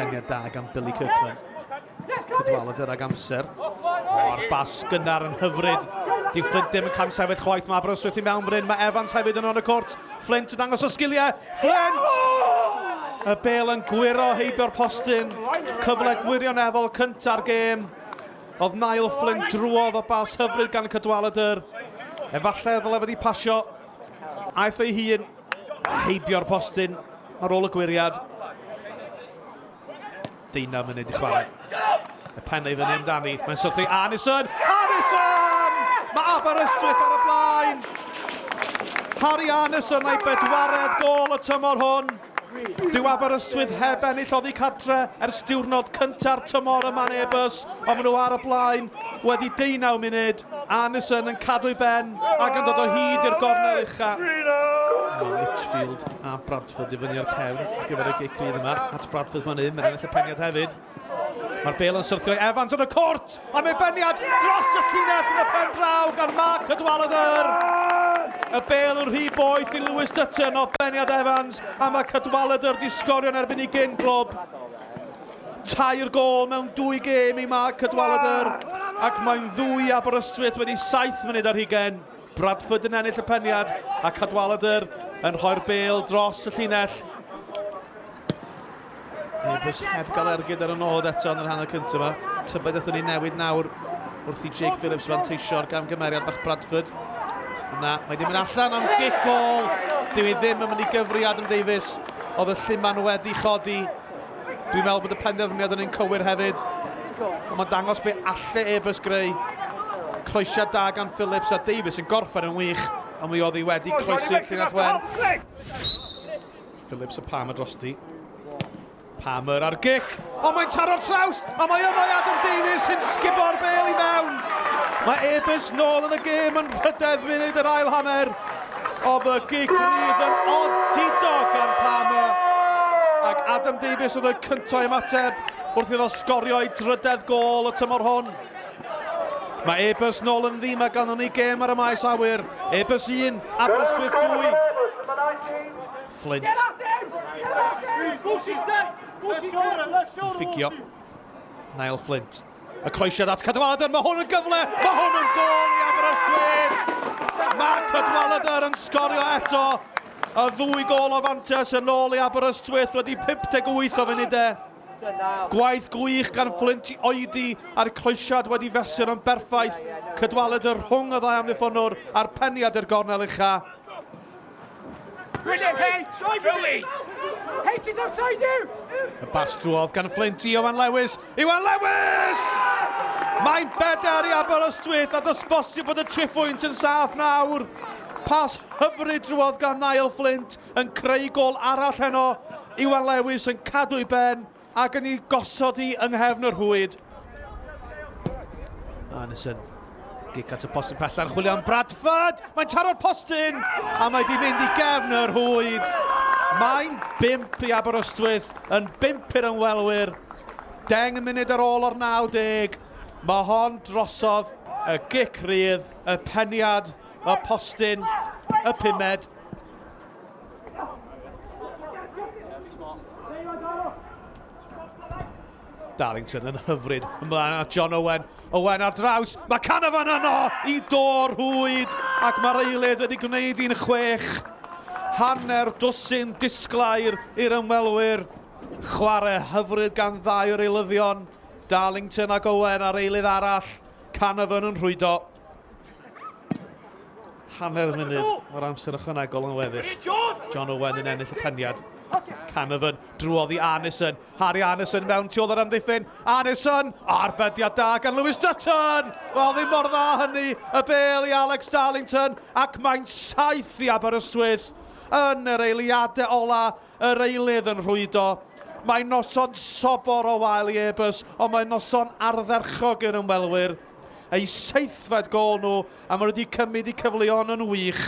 Peniad da gan Billy Kirkman. Cadwaladr ag amser. O'r bas gynnar yn hyfryd. Dyw Flint ddim yn camsefyll chwaith. Mae Aberystwyth i mewn fan hyn. Mae Evans hefyd yn o'n y cwrt. Flint yn dangos o sgiliau. Flint! Y bel yn gwyro heibio'r postyn. Cyfle gwirioneddol cynta'r gêm. Oedd Niall Flint drwodd o bas hyfryd gan Cadwaladr. Efallai ddyle wedi pasio. Aeth ei hun heibio'r postyn ar ôl y gwyriad. Deunaw munud i chwarae. Y pen ei fyny amdani. Mae'n syrthu Arnison. Arnison! Mae Aberystwyth ar y blaen. Harry Arnison a'i bedwaredd gol y tymor hwn. Dyw Aberystwyth heb ennill oddi cartre ers diwrnod cynta'r tymor yma yn Airbus, ond maen nhw ar y blaen wedi deunaw munud. Arnison yn cadw'i ben ac yn dod o hyd i'r gornel ucha. Mae Litchfield a Bradford i fyny o'r cefn ar gyfer y gic rydd yma. At Bradford mae'n un, mae'n ennill y peniad hefyd. Mae'r bel yn syrthio i Evans yn y cwrt, a mae beniad dros y llinell yn y pen draw gan Mark Cadwaladr. Y bel yn rhy boeth i Lewis Dutton o beniad Evans, a mae Cadwaladr di sgorio yn erbyn ei gyn glwb. Tair gol mewn dwy gêm i Mark Cadwaladr, ac mae'n ddwy Aberystwyth wedi 7 munud ar hugen. Bradford yn ennill y peniad, a Cadwaladr yn rhoi'r bel dros y llinell. Airbus heb gael ergyd ar y nod eto yn yr hanner cyntaf yma. Tybed aethon ni newid nawr wrth i Jake Phillips fanteisio ar gamgymeriad bach Bradford. Yna, mae ddim yn allan am gic gol. Dyw i ddim yn mynd i gyfri Adam Davies. Oedd y lluman wedi chodi. Dwi'n meddwl bod y penderfyniad yn un cywir hefyd. Ond mae'n dangos be alle Airbus greu. Croesiad da gan Phillips a Davies yn gorffen yn wych. Ond mi oedd hi wedi croesi'r llinell wen. Phillips a Palmer drosti. Palmer ar gic, ond mae'n taro'r trawst, a mae yno i Adam Davies sy'n sgubo'r bel i mewn. Mae Airbus nôl yn y gêm yn rhydedd munud yr ail hanner. Oedd y gic rydd yn odidog gan Palmer. Ac Adam Davies oedd y cyntaf ymateb wrth iddo sgorio ei drydedd gôl y tymor hwn. Mae Airbus nôl yn ddi, mae ganddon ni gêm ar y maes awyr. Airbus 1, Aberystwyth 2. Flint. Yn ffugio. Niall Flint. Y croesiad at Cadwaladr, mae hwn yn gyfle, mae hwn yn gol i Aberystwyth! Mae Cadwaladr yn sgorio eto. Y ddwy gol o fantes yn ôl i Aberystwyth wedi 58 o funudau. Gwaith gwych gan Fflint i oedi a'r croesiad wedi fesur yn berffaith. Cadwaladr rhwng y ddau amddiffynnwr a'r peniad i'r gornel ucha. Brilliant, H! Joey! H is outside you! Y bas drwodd gan Flint i Iwan Lewis. Iwan Lewis! Mae'n bedair i Aberystwyth a does bosib bod y triphwynt yn saff nawr. Pas hyfryd drwodd gan Niall Flint yn creu gol arall heno. Iwan Lewis yn cadw ei ben ac yn ei gosod hi yng nghefn y rhwyd. Anderson, gic at y postyn pella'n chwilio am Bradford! Mae'n taro'r postyn! A mae di mynd i gefn y rhwyd. Mae'n bump i Aberystwyth, yn bump i'r ymwelwyr. 10 munud ar ôl o'r 90. Mae hon drosodd y gic rydd, y peniad, y postyn, y pumed. Darlington yn hyfryd ymlaen at John Owen. Owen ar draws, mae Canavan yno i dor rhwyd ac mae'r eilydd wedi gwneud un chwech. Hanner dwsin disglair i'r ymwelwyr. Chwarae hyfryd gan ddau o'r eilyddion, Darlington ac Owen a'r eilydd arall, Canavan yn rhwydo. Hanner munud o'r amser ychwanegol yn weddill. John Owen yn ennill y peniad. Canavan drwodd i Arnison. Harry Arnison mewn tu ôl yr amddiffyn. Arnison! Arbediad da gan Lewis Dutton! Wel, ddim mor dda hynny. Y bel i Alex Darlington ac mae'n saith i Aberystwyth yn yr eiliadau ola. Yr eilydd yn rhwydo. Mae'n noson sobor o wael i Airbus, ond mae'n noson ardderchog i'r ymwelwyr. Eu seithfed gôl nhw, a maen nhw wedi cymryd eu cyfleon yn wych.